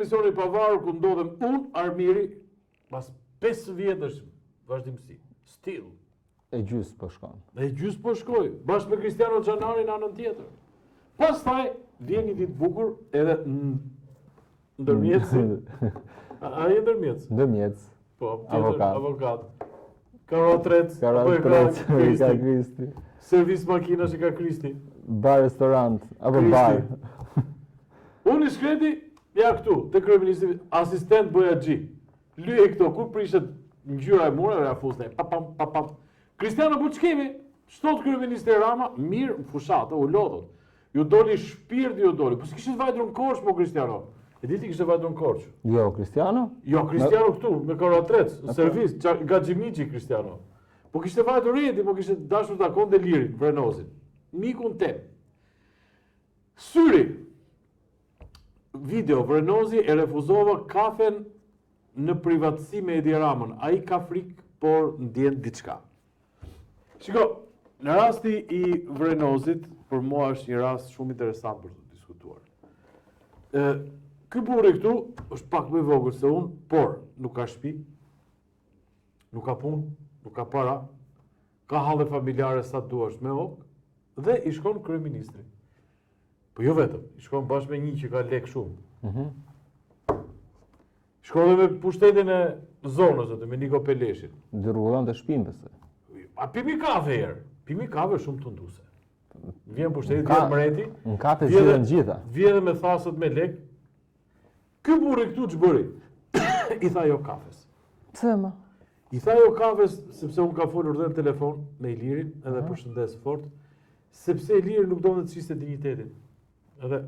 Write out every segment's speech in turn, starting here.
emisioni i pavarur ku ndodhem unë, Armiri, pas 5 vjetësh vazhdimësi. Still. E gjysë po shkon. E gjysë po shkoj, bashkë me Kristiano Xhanarin në anën tjetër. Pastaj vjen një ditë bukur edhe ndërmjetësi. A je ndërmjetës? Ndërmjetës. Po, tjetër avokat. avokat. Karo trec, apo e ka Kristi. Ka Kristi. Servis makinash e ka Kristi. Bar restorant, apo bar. Unë i shkreti, ja këtu, te kryeministri, asistent bojaxhi. Lyej këto, kur prishet ngjyra e mureve, ja fus ne, pa pam, pa pam. Kristiano, po ç'kemi? Ç'thotë kryeministri Rama, mirë, në fushatë, u lodhët. Ju doli shpirti, ju doli. Po s'kishit vajtur në Korçë, po Kristiano. E di ti kishte vajtur në Korçë. Jo, Kristiano? Jo, Kristiano këtu, me karo-atrec, në servis, Gaxhimiçi Kristiano. Po kishte vajtur Edi, po kishte dashur të takonte Lirin, Vrenozin. Mikun tem. Syri, video, Vrenozi e refuzova kafen në privatësi me Edi Ramën. Ai ka frikë, por ndjen diçka. Shiko, në rasti i Vrenozit, për mua është një rast shumë interesant për të diskutuar. Ë, ky burri këtu është pak më i vogël se unë, por nuk ka shtëpi, nuk ka punë, nuk ka para, ka halle familjare sa duash me okë, dhe i shkon kryeministri. Po jo vetëm, i shkon bashkë me një që ka lek shumë. Mm -hmm. Shkon dhe me pushtetin e zonës aty, me Niko Peleshin. Dhe rregullon të shpinë pëse. A pimi kafe herë? Pimi kafe shumë tunduese. Vjen pushteti, vjen mreti. Në kafe zgjidhen gjitha. Vjen dhe me thasët me lek. Ky burri këtu ç'bëri? I tha jo kafes. Pse më? I tha jo kafes, sepse unë kam folur dhe në telefon me Ilirin, edhe përshëndes fort, sepse Iliri nuk donte të shiste dinjitetin. Edhe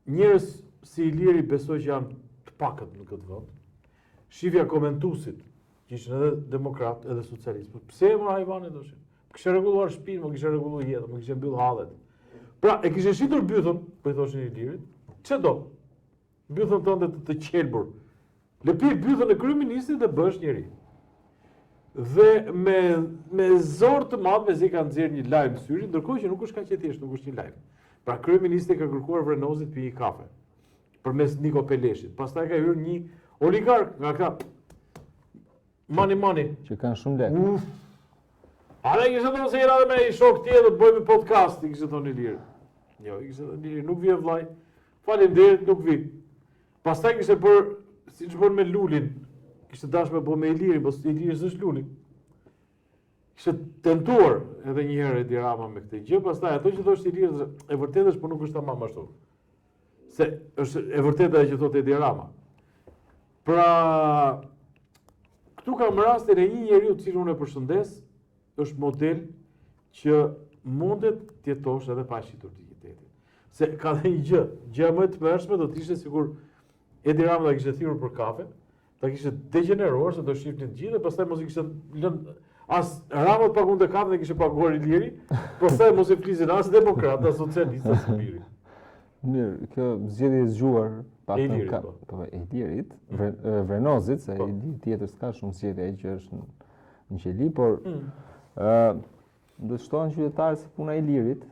njerëz si Iliri besoj që janë të pakët në këtë vend. Shifja komentuesit, që ishin edhe demokrat, edhe socialist. Po pse më hajvani thoshin? Më kishe rregulluar shtëpinë, më kishe rregulluar jetën, më kishe mbyll hallet. Pra, e kishe shitur bythën, po i thoshin Ilirit. Ç'e do? Bythën tënde të, të qelbur. Lëpi bythën e kryeministrit dhe bëhesh njeri. Dhe me, me zor të madh mezi ka nxjerrë një lajm syri, ndërkohë që nuk është kaq e thjeshtë, nuk është një lajm. Pra kryeministri ka kërkuar Vrenozit pi një kafe përmes Niko Peleshit. Pastaj ka hyrë një oligark nga këta Money money. Që kanë shumë lekë. Uf. A dhe kishte thonë se jena dhe me i shok tjetër të bëjmë podcast, i kishte thonë Iliri. Jo, i kishte thonë Iliri, nuk vije vllai. Faleminderit, nuk vi. Pastaj kishte bërë, siç bën me Lulin, kishte dashur me bë me Ilirin, po Iliri s'është Luli. Kishte tentuar edhe një herë Edi Rama me këtë gjë, pastaj ato që thoshte Iliri, e vërtetë është, po nuk është tamam ashtu. Se është e vërtetë ajo që thotë Edi Rama. Pra, këtu kam rastin e një njeriu të cilin unë e përshëndes, është model që mundet të jetosh edhe pa shitur dinjitetin. Se ka dhe një gjë, gjëja më e tmerrshme do të ishte sikur Edi Rama ta kishte thirrur për kafe, ta kishte degjeneruar se do shihnin të gjithë dhe pastaj mos i kishte lënë as Rama të paguante kafen dhe kishte paguar Iliri, pastaj mos i flisin as demokrat, as socialistë, as Iliri. Mirë, kjo zgjedhje e zgjuar, pak të ka, po. po e Ilirit, mm. Vrenozit, se po. Iliri tjetër s'ka shumë zgjedhje ai që është në, në qeli, por mm. ë do të shtohen qytetarë si puna e Ilirit,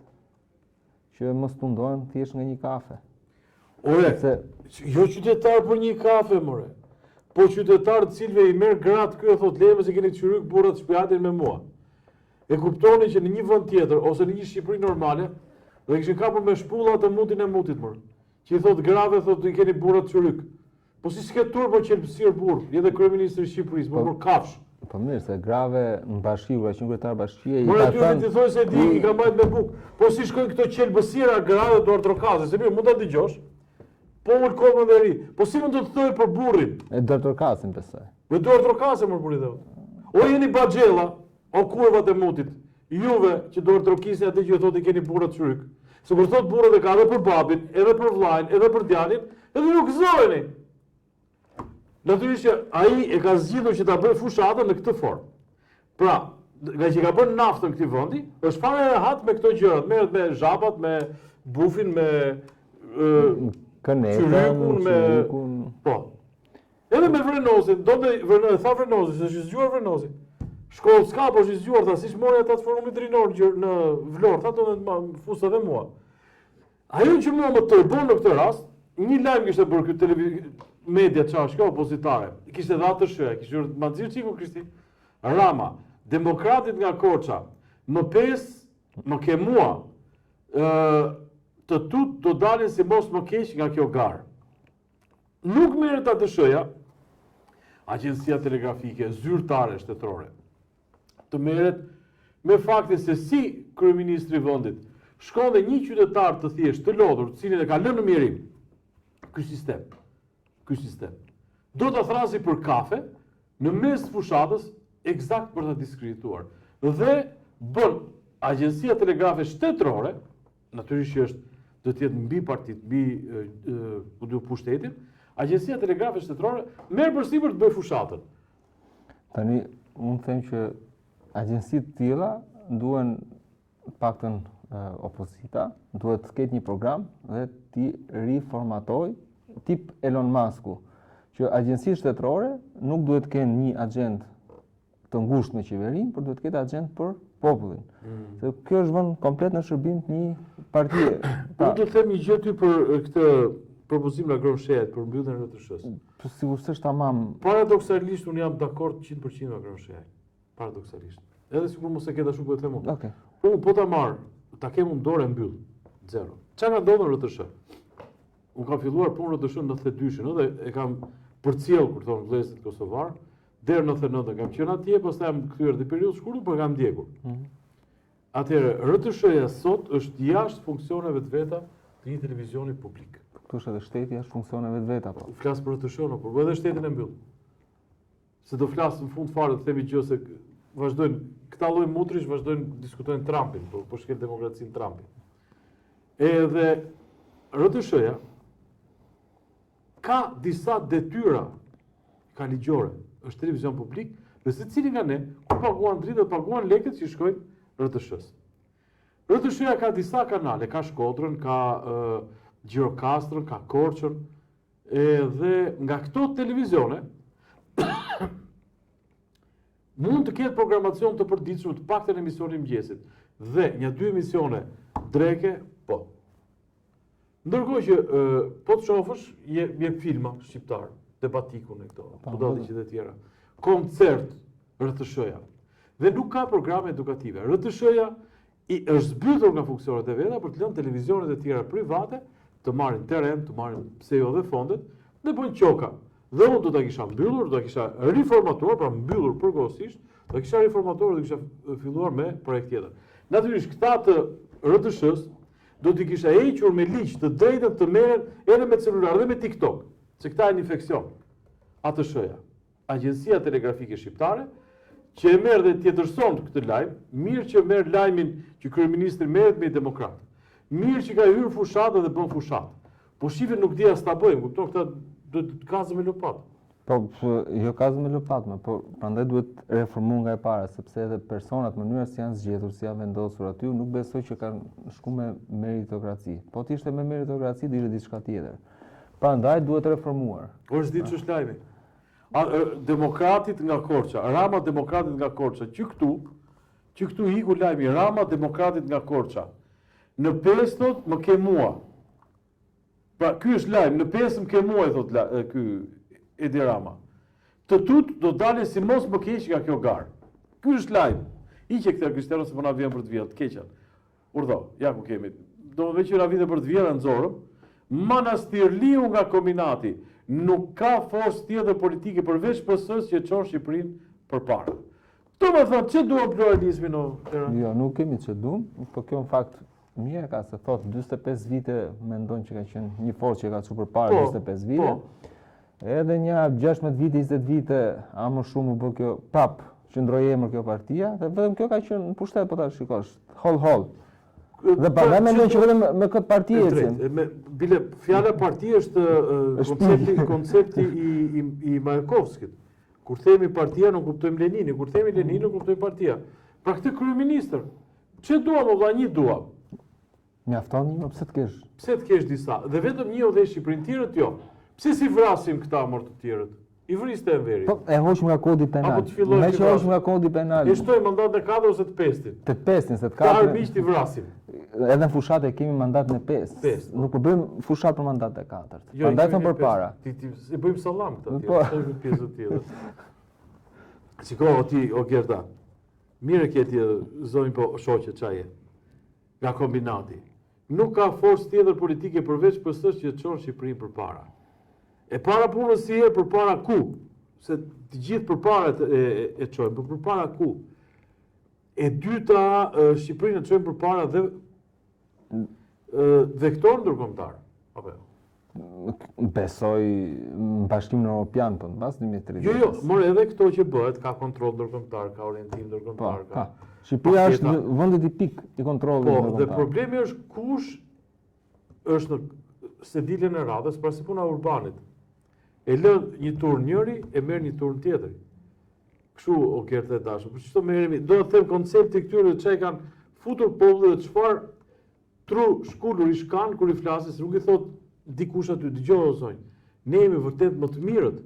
që mos tundohen thjesht nga një kafe. Ore, se... jo qytetar për një kafe, more. Po qytetar të cilëve i merr gratë ky e thotë lejmë se keni çyryk burrat shpiatin me mua. E kuptoni që në një vend tjetër ose në një Shqipëri normale, do e kishin kapur me shpulla të mutin e mutit, more. Që i thotë grave, thotë i keni burrat çyryk. Po si s'ke turp o qelbësirë burrë, je dhe kryeministri i Shqipërisë, po mor kafshë. Po mirë, se grave në bashki, kur ka qenë kryetar bashkie, i ka thënë... Ti thoj se di, i ka mbajt me bukë. Po si shkojnë këto qelbësira grave duartrokasin, se mirë, mund ta dëgjosh. Po ul kokën dhe rri. Po si mund të të thoj për burrin? E duartrokasin besoj. Me duartrokasin mor burri dhe. O jeni baxhella, O kurvat e mutit, juve që duartrokisni atë që ju thotë i keni burrat çyryk. Se kur thotë burrat e ka edhe për babin, edhe për vllain, edhe për djalin, edhe ju gëzoheni. Natyrisht që ai e ka zgjidhur që ta bëjë fushatën në këtë formë. Pra, nga që i ka bërë naftën këtij vendi, është fare rehat me këto gjërat, merret me zhabat, me bufin, me kënetën, çyrykun, me po. Edhe me Vrenozin, do të Vrenozi, tha Vrenozi, se është i zgjuar Vrenozi. Shkollë s'ka, po është i zgjuar, tha, siç mori ata të forumit rinor në, në Vlorë, tha, do të më fusë edhe mua. Ajo që mua më tërbon në këtë rast, Një lajm kishte bërë ky televiz media ça është kjo opozitare. Kishte dhe ATSH-ja, kishte hyrë ma nxirr çiku Kristi. Rama, demokratit nga Korça, më 5 më ke mua. Ë të tutë do dalin si mos më keq nga kjo garë. Nuk merret ATSH-ja, Agjencia Telegrafike zyrtare shtetërore. Të merret me faktin se si kryeministri i vendit shkon dhe një qytetar të thjeshtë të lodhur, të cilin e ka lënë në mjerim. Ky sistem, ky sistem do ta thrasi për kafe në mes të fushatës ekzakt për ta diskredituar. Dhe bën Agjencia Telegrafe Shtetërore, natyrisht që është do të jetë mbi partitë, mbi ku di pushtetin, Agjencia Telegrafe Shtetërore merr përsipër të bëjë fushatën. Tani unë them që agjenci të tilla duhen paktën opozita, duhet të ketë një program dhe t'i riformatojë tip Elon Musku, që agjenci shtetërore nuk duhet të kenë një agjendë të ngushtë me qeverinë, por duhet të ketë agjendë për popullin. Mm. Se kjo është vënë komplet në shërbim të një partie. Pa... Unë do të them një gjë ty për këtë propozim nga Agron Shehajt për mbylljen e RTSH-së. Po sigurisht është tamam. Paradoksalisht unë jam dakord 100% me Agron Shehajt. Paradoksalisht. Edhe sikur mos e ketë ashtu po e them unë. Okej. Okay. Unë po ta marr, ta kem unë dorë e mbyll. Zero. Çka ka ndodhur në RTSH? Unë kam filluar punë në RTSH në 92-shën, ëh, dhe e kam përcjell kur thonë vëllezërit kosovar, deri në 99 kam qenë atje, pastaj jam kthyer dhe periudhë shkurtër, por kam ndjekur. Mm -hmm. Atëherë RTSH-ja sot është jashtë funksioneve të veta të një televizioni publik. Këtu është edhe shteti jashtë funksioneve të veta po. Flas për RTSH-në, por edhe shtetin e mbyll. Se do flas në fund fare të themi gjë se vazhdojnë këta lloj mutrish vazhdojnë diskutojnë Trumpin, po po shkel demokracinë Trumpin. Edhe RTSH-ja ka disa detyra ka ligjore, është televizion publik dhe secili nga ne kur paguan dritat paguan lekët që shkojnë RTSH-së. RTSH-ja ka disa kanale, ka Shkodrën, ka uh, Gjirokastrën, ka Korçën, edhe nga këto televizione mund të ketë programacion të përditshëm të paktën emisioni i mëngjesit dhe një dy emisione dreke, po. Ndërkohë që po të shofësh, je, je filma shqiptar, debatikun e këto, po, budallëqet e tjera. Koncert RTSH-ja. Dhe nuk ka programe edukative. RTSH-ja i është zbythur nga funksionet e veta për të lënë televizionet e tjera private të marrin terren, të marrin pse jo dhe fondet dhe bëjnë qoka. Dhe unë do ta kisha mbyllur, do ta kisha riformatuar, pra mbyllur përkohësisht, do ta kisha riformatuar dhe kisha filluar me projekt tjetër. Natyrisht këta të RTSH-s do t'i kisha hequr me ligj të drejtën të merren edhe me celular dhe me TikTok, se këta janë infeksion. ATSH-ja. Agjencia Telegrafike Shqiptare, që e merr dhe tjetërson këtë lajm, mirë që merr lajmin që kryeministri merret me demokrat. Mirë që ka hyrë fushatë dhe bën fushatë. Po shife nuk di as ta bëjmë, kupton këta duhet të kazë me lopatë. Po, po, jo kazë me lopatë, më, po prandaj duhet reformu nga e para, sepse edhe personat mënyra si janë zgjedhur, si janë vendosur aty, nuk besoj që kanë shku me meritokraci. Po të ishte me meritokraci, do ishte diçka tjetër. Prandaj duhet reformuar. Po është ditë ç'është lajmi. A, demokratit nga Korça, Rama demokratit nga Korça, që këtu, që këtu iku lajmi, Rama demokratit nga Korça. Në pesë thot, më ke mua. Pra, ky është lajm, në pesë më ke mua, i thot la, ky Edi Rama. Të tutë do dalin si mos më keq nga kjo garë. Ky është lajm. Hiqe këtë Kristiano se po na vjen për të vjellë, të keqen. Urdhëro, ja ku kemi. Do me që na vinte për të vjellë, e nxorëm. Manastirliu nga Kombinati. Nuk ka forcë tjetër politike përveç PS-së që çon Shqipërinë përpara. Do me thënë, që duam pluralizmin o Era? Jo, nuk kemi që duam, po kjo në fakt mirë ka se thot 45 vite mendon që ka qenë një forcë që ka çu përpara po, 45 vite. Po. Edhe një 16 vite, 20 vite, a më shumë u bë kjo prap, që ndroi emër kjo partia, dhe vetëm kjo ka qenë në pushtet po ta shikosh. Holl holl. Dhe prandaj mendoj që vetëm me këtë parti ecim. Me bile fjala parti është koncepti koncepti i i i Majakovskit. Kur themi partia nuk kuptojmë Lenini, kur themi Lenini nuk kuptojmë partia. Pra këtë kryeministër, ç'e duam o vlla një duam? Mjafton një, pse të kesh? Pse të kesh disa? Dhe vetëm një udhëheq Shqipërinë, tjerët jo. Pse s'i vrasim këta mor të tjerët? I vriste Enveri. Po, e hoqëm nga kodi penal. Apo të fillojmë Me që hoqëm nga kodi penal. E shtoj mandatin e katërt ose të pestin. Të pestin, se të katërt. Të armiqtë i vrasim. Edhe në fushatë e kemi mandatin e 5. 5. Po. Nuk po bëjmë fushatë për mandatin e katërt. Jo, Prandaj thonë përpara. Ti ti i bëjmë sallam këta tjerë. Po. Sa pjesë tjetër. Shiko o ti o Gerta. Mirë e ke ti zonjë po shoqe ça je. Nga kombinati. Nuk ka forcë tjetër politike përveç PS-së që çon Shqipërinë përpara. E para punës si herë përpara ku? Se të gjithë përpara e, e, e çojnë, por përpara ku? E dyta, Shqipërinë e çojnë përpara dhe vektor ndërkombëtar, apo jo? Besoj në Bashkimin Europian, po në pas 2030. Jo, jo, more edhe këto që bëhet, ka kontroll ndërkombëtar, ka orientim ndërkombëtar, po, ka. ka. Shqipëria është një vend tipik i kontrollit po, ndërkombëtar. Po, dhe problemi është kush është në sediljen e radhës, pra si puna e Urbanit. E lë një turn njëri, e merr një turn tjetri. Kështu o Gerta e dashur. Për ç'to merremi, do të them koncepti këtyre çka i kanë futur popullit dhe çfarë tru shkulurish kanë kur i flasin, se nuk i thot dikush aty, dëgjo o zonjë. Ne jemi vërtet më të mirët.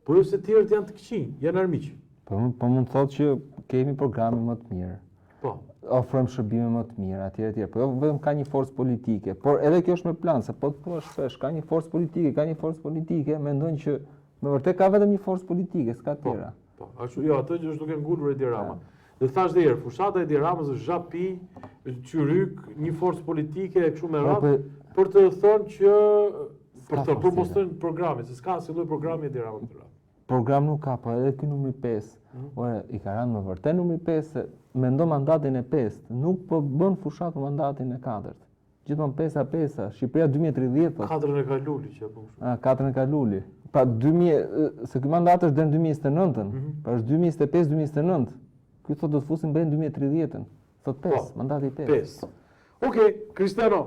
Por jo se të tjerët janë të këqinj, janë armiq. Po mund po mund të thotë që kemi programin më të mirë. Po. Ofrojmë shërbime më të mira etj etj. Po jo vetëm ka një forcë politike, por edhe kjo është me plan, se po të thuash shpesh ka një forcë politike, ka një forcë politike, mendojnë që Me vërtet ka vetëm një forcë politike, s'ka po, tjera. Po, ashtu, jo, atë që është duke ngulur Edi Rama. Dhe thashë dhe herë, fushata e Edi Ramës është zhapi, çyryk, një forcë politike e kështu me po, radhë, po, për të thënë që për të për mos thënë programin, se s'ka asnjë lloj programi Edi Rama këtë radhë. Program nuk ka, po edhe ky numri 5. Mm. Ore, i ka rënë me vërtet numri 5, se mendo mandatin e 5, nuk po bën fushatë për mandatin e 4. Gjithmonë pesa pesa, Shqipëria 2030 thotë. Katrën e ka Luli që e po kështu. Ah, katrën e ka Luli. Pa 2000, se ky mandat është deri në 2029-ën. Mm -hmm. Pra është 2025 2029. Ky thotë do të fusim BE-në 2030-ën. Thotë 5, po, mandati 5. 5. Okej, okay, Cristiano.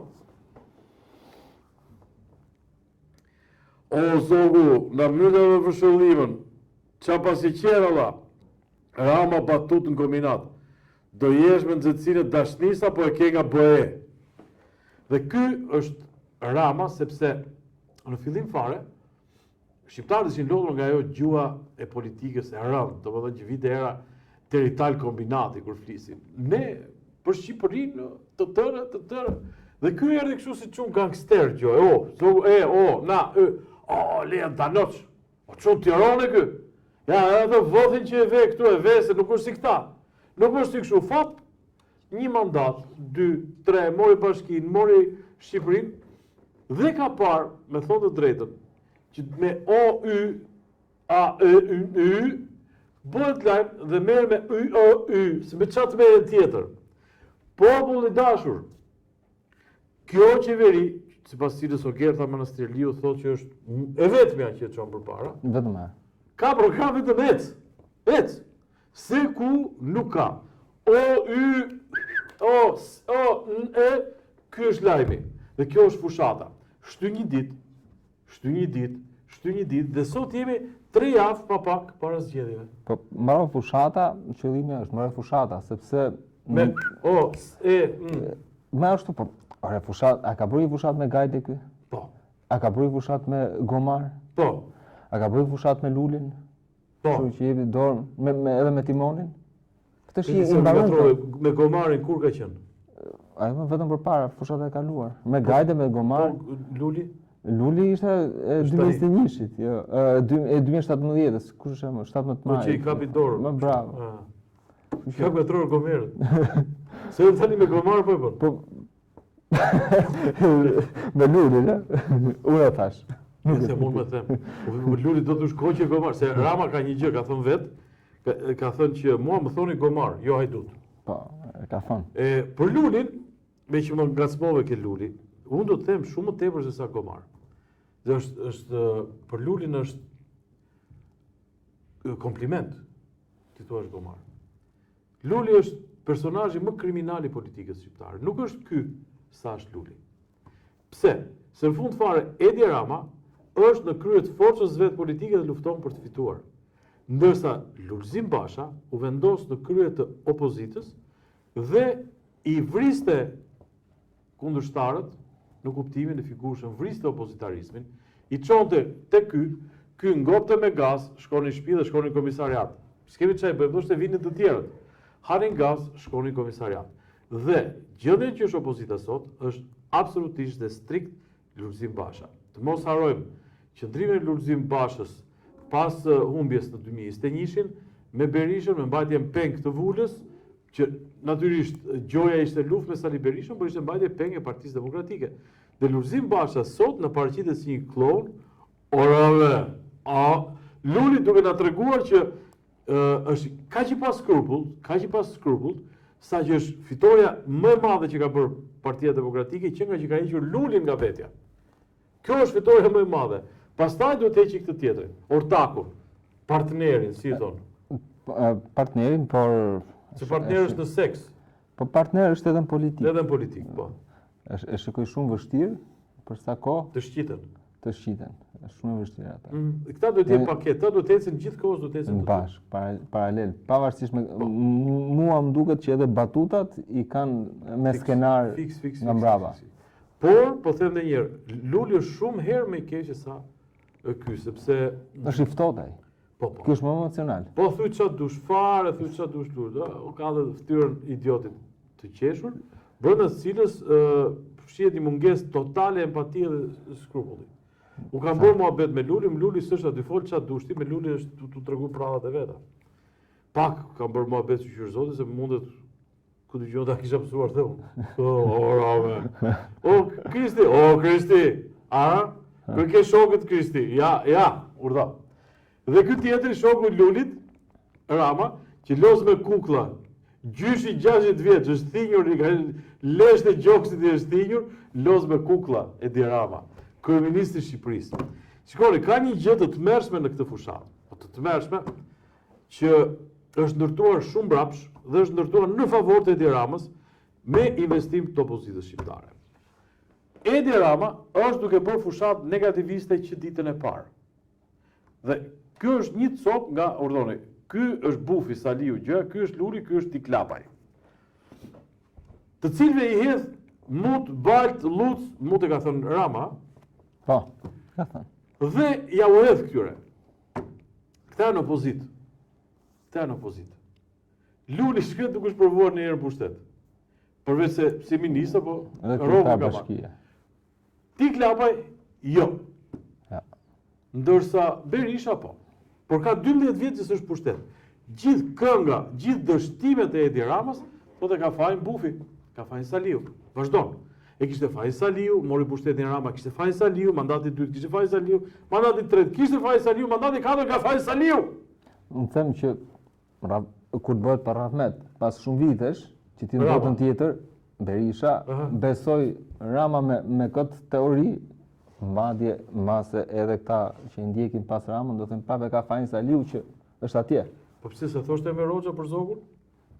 O Zogu, na mbylle dhe fërshëllimën. Ça pasi qera la? Rama batut në kombinat. Do jesh me nxehtësinë e dashnisë apo e ke nga BE? Dhe ky është Rama sepse në fillim fare shqiptarët ishin lodhur nga ajo gjuha e politikës e rëndë, domethënë që vinte era terital kombinati kur flisim. Ne për Shqipërinë të tërë, të tërë. Dhe ky erdhi kështu si çun gangster gjë. O, zogu, e, o, na, e, o, le danoç. O çun Tirone ky. Ja, edhe vothin që e ve këtu e ve se nuk është si këta. Nuk është si kështu fap, një mandat, dy, tre, mori bashkinë, mori Shqipërinë dhe ka parë, me thonë të drejtën, që me O, Y, A, E, Y, Y, bëhet lajm dhe merr me Y, O, Y, se me ça të merren tjetër. Popull i dashur, Kjo qeveri, sipas cilës Ogerta Manastirliu thotë që është e vetmja që e çon përpara. Vetëm e. Ka program vetëm ec. Ec. Se ku nuk ka. O Y O S O N E ky është lajmi. Dhe kjo është fushata. Shty një ditë, shty një ditë, shty një ditë dhe sot jemi tre javë pa pak para zgjedhjeve. Po mbaron fushata, qëllimi është mbaron fushata, sepse me o s e n Me ashtu po. Ore fushat, a ka bërë një fushat me gajde ky? Po. A ka bërë një fushat me gomar? Po. A ka bërë një fushat me Lulin? Po. Kështu që jepi dorë me, me edhe me timonin? Këtë shi i mbaron. Me gomarin kur ka qenë? A më vetëm përpara fushata e kaluar. Me po, gajde me gomar. Po, Luli? Luli ishte e 2021-shit, jo, e 2017-ës, kush është më 17 maj. Po që i kapi dorën. Më bravo. Ka ngatërruar gomerët. Se jo tani me gomar po e bën. Po me Lulin, e? Unë e thash. Nuk e mund me them. Po Luli do të shkojë që gomar, se Rama ka një gjë, ka thënë vet, ka, ka thënë që mua më thoni gomar, jo hajdut. Po, e ka thënë. E për Lulin, me që më ngacmove ke Luli, unë do të them shumë më tepër se sa gomar. Dhe është është për Lulin është kompliment t'i thuash gomar. Luli është personazhi më kriminal i politikës shqiptare. Nuk është ky sa është Luli. Pse? Se në fund fare Edi Rama është në krye të forcës vet politike dhe lufton për të fituar. Ndërsa Lulzim Basha u vendos në krye të opozitës dhe i vriste kundërshtarët në kuptimin e figurshëm vriste opozitarizmin, i çonte te ky, ky ngopte me gaz, shkonin në shtëpi dhe shkonin në komisariat. S'kemi ça i bëjmë, thoshte vinin të tjerët. Hanin gaz, shkonin në komisariat. Dhe gjendja që është opozita sot është absolutisht dhe strikt Lulzim Basha. Të mos harrojmë qëndrimin e Lulzim Bashës pas humbjes në 2021-shin me Berishën, me mbajtjen peng të vulës, që natyrisht gjoja ishte luftë me Sali Berishën, por ishte mbajtje peng e Partisë Demokratike. Dhe Lulzim Basha sot na paraqitet si një kloun, ore, a Luli duke na treguar që është kaq i paskrupullt, kaq i paskrupullt, sa që është fitorja më e madhe që ka bërë Partia Demokratike që nga që ka hequr Lulin nga vetja. Kjo është fitorja më e madhe. Pastaj duhet të heqë këtë tjetrin, ortakun, partnerin, si i thonë. Partnerin, por Se partner është në seks. Po partner është edhe në politikë. Edhe në politikë, po. E, e shikoj shumë vështirë për sa kohë të shqiten. Të shqiten. Është shumë e vështirë ata. Mm, këta duhet të jenë paketë, këta duhet të ecin gjithë kohës duhet të ecin të bashkë, para, paralel. Pavarësisht me po. mua më duket që edhe batutat i kanë me fiks, skenar fiks, fiks, nga mbrapa. Fiks, fiks. Por, po them edhe një herë, Luli është shumë herë më i keq se sa ky, sepse është i ftohtë ai. Po, po. Ky është më emocional. Po thuj ça dush fare, thuj ça dush Lul, do, o ka dhe fytyrën idiotit të qeshur, brenda së cilës ë fshihet një mungesë totale empatie dhe skrupulli. U kam bërë muhabet me Lulin, Luli s'është aty fol ça dush ti, me Lulin është tu, tu tregu prallat e veta. Pak kam bërë muhabet shyqyr Zotit se mundet Ku dëgjon ta kisha pësuar dhe unë. O, ora, me. O, Kristi, o, Kristi. A? Ku ke shokët, Kristi? Ja, ja, urdhëro. Dhe ky tjetri, shoku i Lulit, Rama, që loz me kukla, gjyshi 60 vjeç, është thinjur, i ka leshtë e gjoksit i është thinjur, loz me kukla, Edi Rama, kryeministri i Shqipërisë. Shikoni, ka një gjë të tmerrshme në këtë fushatë. Po të tmerrshme, që është ndërtuar shumë mbrapsh dhe është ndërtuar në favor të Edi Ramës me investim të opozitës shqiptare. Edi Rama është duke bërë fushatë negativiste që ditën e parë. Dhe ky është një copë nga, urdhoni, ky është bufi Saliu gjë, ky është Luli, ky është Tik Lapaj. Të cilëve i hedh mut, balt, lluc, mut e ka thënë Rama. Po, ka thënë. Dhe ja u hedh këtyre. Këta janë opozitë. Këta janë opozitë. Luli shkret nuk është provuar ndonjëherë në pushtet. Përveç se si ministër, po rrogën ka marrë. Tik Lapaj, jo. Ja. Ndërsa Berisha po. Por ka 12 vjet që s'është pushtet. Gjithë kënga, gjithë dështimet e Edi Ramës, thotë e ka fajin Bufi, ka fajin Saliu. Vazhdon. E kishte fajin Saliu, mori pushtetin Rama, kishte fajin Saliu, mandati i dytë kishte fajin Saliu, mandati i tretë kishte fajin Saliu, mandati i katërt ka fajin Saliu. Unë them që kur të bëhet për rahmet, pas shumë vitesh, që ti në botën tjetër, Berisha, uh -huh. besoj Rama me, me këtë teori, madje mbase edhe këta që i ndjekin pas Ramën, do thënë prapë e ka fajin Saliu që është atje. Po pse s'e thoshte Enver Hoxha për Zogun?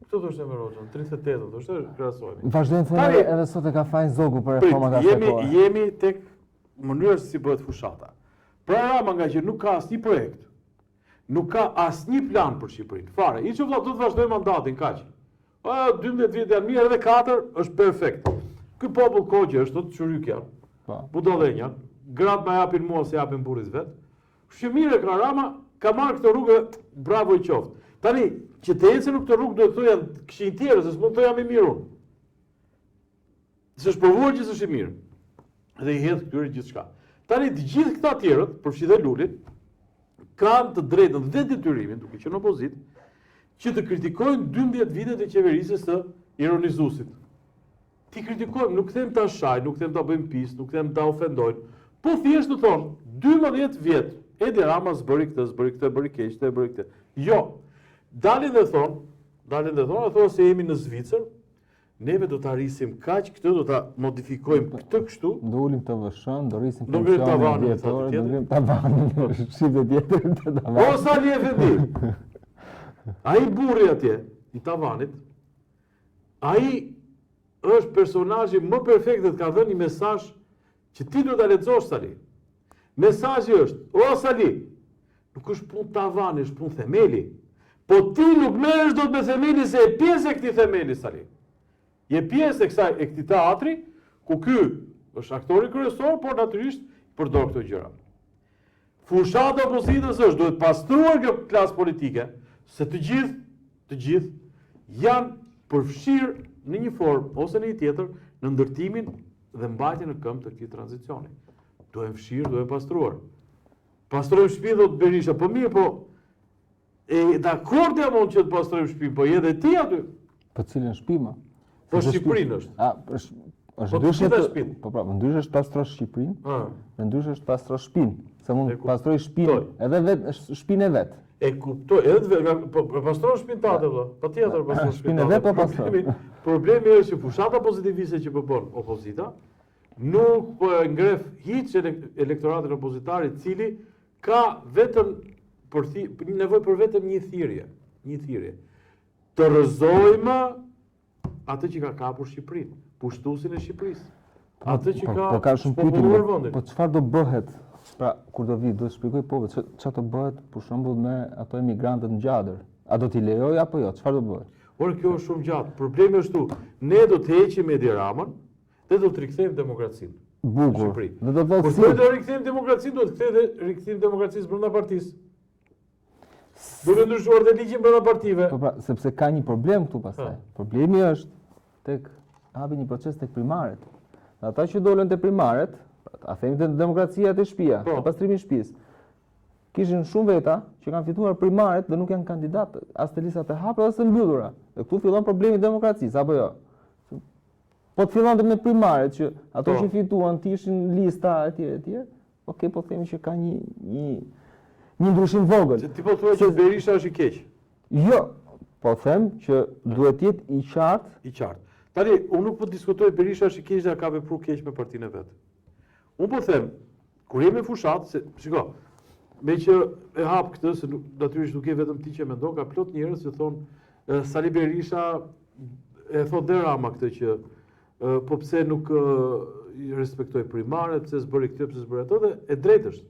Këtë thoshte Enver Hoxha, në 38-ën, thoshte krahasohemi. Vazhdojnë thonë edhe, edhe sot e ka fajin Zogu për reformat asaj jemi, kohe. Jemi tek mënyra se si bëhet fushata. Pra Rama nga që nuk ka asnjë projekt, nuk ka asnjë plan për Shqipërinë. Fare, i që vlla do të vazhdoj mandatin, kaq. A, 12 vjet janë mirë, edhe 4 është perfekt. Ky popull koqe është, thotë çyryk janë. Po. Budallenj janë. Gratë ma japin mua se japin burrit vet. Kështu që mirë e ka Rama, ka marrë këtë rrugë, bravo i qoftë. Tani, që të ecë në këtë rrugë duhet të thoja të këqij tjerë, se s'mund të jam i mirë unë. Se është provuar që s'është i mirë. Dhe i hedh këtyre gjithçka. Tani të gjithë këta tjerët, përfshi dhe Lulin, kanë të drejtën dhe detyrimin, duke qenë opozitë, që të kritikojnë 12 vitet e qeverisjes së ironizuesit. T'i kritikojmë, nuk them ta shajnë, nuk them ta bëjmë pis, nuk them ta ofendojnë, po thjesht të thonë, 12 vjet, Edi Rama s'bëri këtë, s'bëri këtë, bëri keq, këtë, bëri këtë. Jo, dalin dhe thonë, dalin dhe thonë, thonë se jemi në Zvicër, neve do ta rrisim kaq këtë, do ta modifikojmë këtë kështu. Do ulim TVSH-n, do rrisim pensionin vjetor, do ngrim tavanin, shqip dhe tjetër të tavanit. O Sali Efendi! Ai burri atje, i tavanit, Ai është personazhi më perfekt dhe të ka dhënë një mesazh që ti duhet ta lexosh Sali. Mesazhi është, o Sali, nuk është punë tavani, është punë themeli. Po ti nuk merresh dot me themelin se je pjesë e këtij themeli Sali. Je pjesë e kësaj e këtij teatri ku ky është aktori kryesor, por natyrisht përdor këto gjëra. Fushata e opozitës është duhet pastruar kjo klasë politike, se të gjithë, të gjithë janë përfshirë në një formë ose në një tjetër në ndërtimin dhe mbajtjen në këmbë të këtij tranzicioni. Duhen fshirë, duhen pastruar. Pastrojmë shtëpinë thotë Berisha, po mirë, po e dakord jam unë që të pastrojmë shtëpinë, po je dhe ti aty. Po cilën shtëpi më? Po Shqipërinë është. A, është është po ndryshe të shtëpinë. Po pra, ndryshe është pastrosh Shqipërinë. Ëh. Dhe ndryshe është pastrosh shtëpinë, se mund të pastroj shtëpinë, edhe vet shtëpinë e vet. E kuptoj, edhe të vet, po, po pastron shtëpinë tate vëlla. Patjetër pastron shtëpinë e vet po pastron. Problemi, problemi është që fushata pozitiviste që po bën opozita nuk po e ngreh hiç elektoratin opozitar i cili ka vetëm për thi, nevojë për vetëm një thirrje, një thirrje. Të rrëzojmë atë që ka kapur Shqipërinë, pushtuesin e Shqipërisë. Po, atë që po, ka po, ka shumë pyetje. Po, po çfarë do bëhet? Pra, kur do vi, do të shpjegoj popullit çfarë do bëhet për shembull me ato emigrantët në Gjadër. A do t'i lejoj apo jo? Çfarë do bëhet? Por kjo është shumë gjatë. Problemi është këtu. Ne do të heqim Edi Ramën dhe do të rikthejmë demokracinë. Bukur. Dhe do të thotë si. Kur do të rikthejmë demokracinë, do të kthejmë rikthim demokracisë brenda partisë. Duke ndryshuar dhe ligjin brenda partive. Po pra, sepse ka një problem këtu pastaj. Problemi është tek hapi një proces tek primaret. Dhe ata që dolën te primaret, pra, a themi te demokracia te shtëpia, po. te pastrimi i shtëpisë. Kishin shumë veta që kanë fituar primaret dhe nuk janë kandidatë as te listat e hapura as të mbyllura. Dhe këtu fillon problemi i demokracisë apo jo? Po të fillonte me primaret që ato po. që fituan të ishin lista etj etj. Ok, po themi që ka një një një ndryshim vogël. Se ti po thua që Berisha është i keq. Jo, po them që duhet të jetë i qartë. I qartë. Tani, unë nuk po diskutoj Berisha është i keq dhe ka vepruar keq me partinë e vet. Unë po them, kur jemi në fushatë, se shiko, meqë e hap këtë, se nuk, natyrisht nuk je vetëm ti që mendon, ka plot njerëz që thonë Sali Berisha e thotë dhe Rama këtë që po pse nuk i respektoi primaret, pse s'bëri këtë, pse s'bëri atë dhe e drejtë është.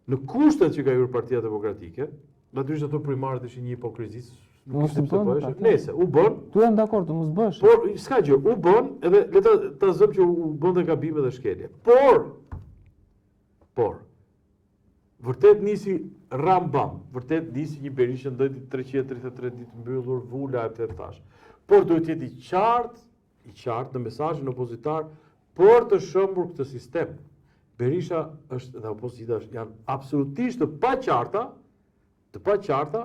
Në kushtet që ka hyrë Partia Demokratike, natyrisht ato primaret ishin një hipokrizi, nuk ishte pse bëheshin. Nëse u bën, tu jam dakord, mos bëhesh. Por s'ka gjë, u bën, edhe le ta ta zëm që u bën dhe gabime dhe shkelje. Por por vërtet nisi ram bam, vërtet nisi një Berishë ndëti 333 ditë mbyllur, vula e të thash. Por duhet të jetë i qartë, i qartë në mesazhin opozitar për të shembur këtë sistem. Berisha është dhe opozita është janë absolutisht të paqarta, të paqarta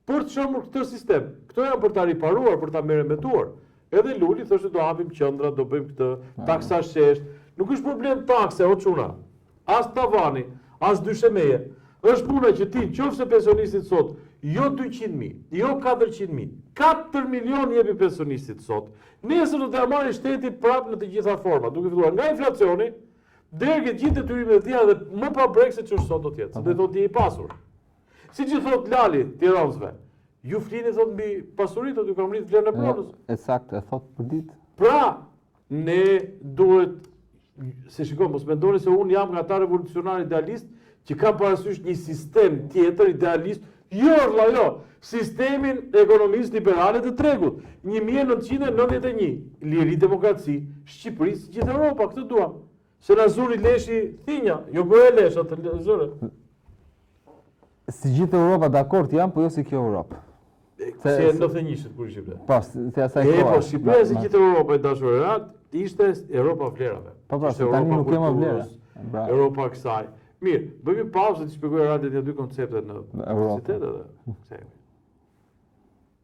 për të shembur këtë sistem. Këto janë për ta riparuar, për ta meremetuar. Edhe Luli thoshte do hapim qendra, do bëjmë këtë, taksa shesh. Nuk është problem takse, o çuna. As tavani, as dyshemeje. Është puna që ti, qoftë se pensionistit sot, jo 200.000, jo 400.000, 4 milion jepi pensionistit sot, nesër do t'ia marrë shteti prapë në të gjitha format, duke filluar nga inflacioni, deri ke gjithë detyrimet e tjera dhe më pa brekë se ç'është sot do të jetë, se do i thotë je i pasur. Siç i thotë Lali Tironësve, ju flini thotë mbi pasuritë, ju kam rritë vlerën e pronës. E saktë, e thotë për ditë. Pra, ne duhet se shiko, mos mendoni se unë jam nga ata revolucionar idealist që kam parasysh një sistem tjetër idealist, jo vlla jo, sistemin e ekonomisë liberale të tregut, 1991, liri demokraci, Shqipëri si gjithë Europa, këtë duam. Se na zuri leshi thinja, jo goja lesh, atë zëre. Si gjithë Europa, dakord jam, po jo si kjo Europë. Se e 91-shit, kur ishte ble. Po, si asaj kohe. E, po, Shqipëria si gjithë Europa e dashur Rehat, ishte Europa vlerave. Po, po, se tani nuk kemi vlera. Europa kësaj. Mirë, bëjmë pauzë të shpjegoj Eraldit një dy koncepte në universitet edhe.